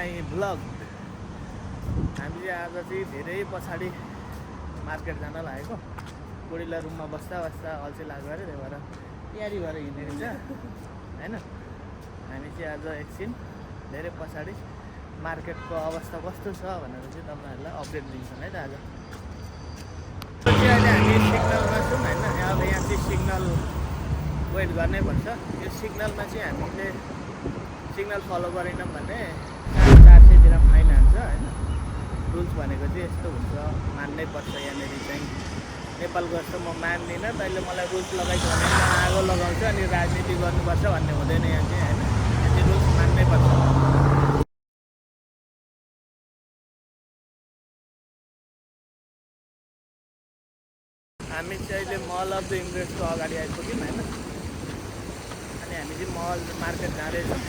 My blog. हामी चाहिँ आज चाहिँ धेरै पछाडि मार्केट जान लागेको। बुढीलाई रुममा बस्दा बस्दा अल्छी लाग्यो अरे, त्यही भएर तयारी भएर हिँडेको छ हैन। हामी चाहिँ आज एकछिन धेरै पछाडि मार्केटको अवस्था कस्तो छ भनेर चाहिँ तपाईँहरूलाई अपडेट दिन्छौँ है त। आज चाहिँ अहिले हामी सिग्नलमा छौँ हैन। अब यहाँ चाहिँ सिग्नल वेट गर्नै पर्छ। यो सिग्नलमा चाहिँ हामीले सिग्नल फलो गरेनौँ भने 450 तिर फाइन हान्छ हैन। रुल्स भनेको चाहिँ यस्तो हुन्छ, मान्नै पर्छ। यहाँनिर चाहिँ नेपालको जस्तो म मान्दिनँ, तैँले मलाई रुल्स लगाइस् भने म आगो लगाउँछु अनि राजनीति गर्नुपर्छ भन्ने हुँदैन यहाँ चाहिँ हैन। यति रुल्स मान्नै पर्छ। हामी चाहिँ अहिले मल अफ द इम्प्रेसको अगाडि आइपुग्यौँ हैन। अनि हामी चाहिँ मल मार्केट जाँदैछौँ।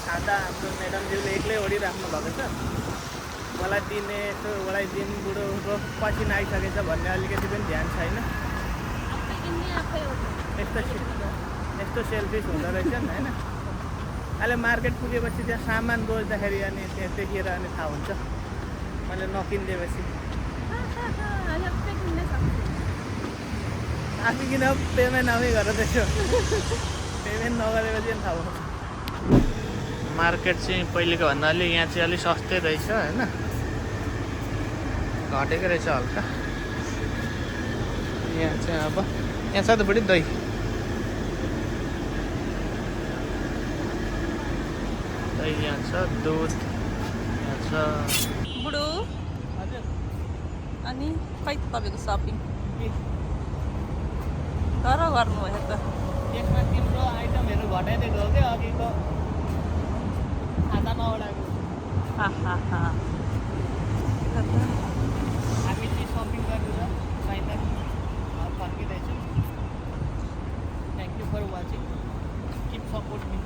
खाँदा हाम्रो म्याडमज्यूले एक्लै ओडिराख्नु भएको छ। मलाई दिने यसो ओडाइदिनु बुढोको पसिना आइसकेछ भन्ने अलिकति पनि ध्यान छैन। यस्तो सेल्फिस हुँदो रहेछ नि हैन। अहिले मार्केट पुगेपछि त्यहाँ सामान रोज्दाखेरि अनि त्यहाँ देखिएर अनि थाहा हुन्छ। मैले नकिनिदिएपछि आफै किन पेमेन्ट आफै गरेर त्यसो पेमेन्ट नगरेपछि पनि थाहा हुन्छ। मार्केट चाहिँ पहिलेको भन्दा अलि यहाँ चाहिँ अलिक सस्तै रहेछ हैन। घटेको रहेछ हल्का। यहाँ चाहिँ अब यहाँ छ त बढी दही। दही यहाँ छ, दुध यहाँ छ। बुढो हजुर अनि खै त तपाईँको सपिङ तर गर्नुभयो त। यसमा तिम्रो आइटमहरू घटाइदिएको हो क्या अघिको खाता नउडाएको। हामी चाहिँ सपिङ गरेर फाइनल फर्किँदैछौँ। Thank you for watching, keep support me.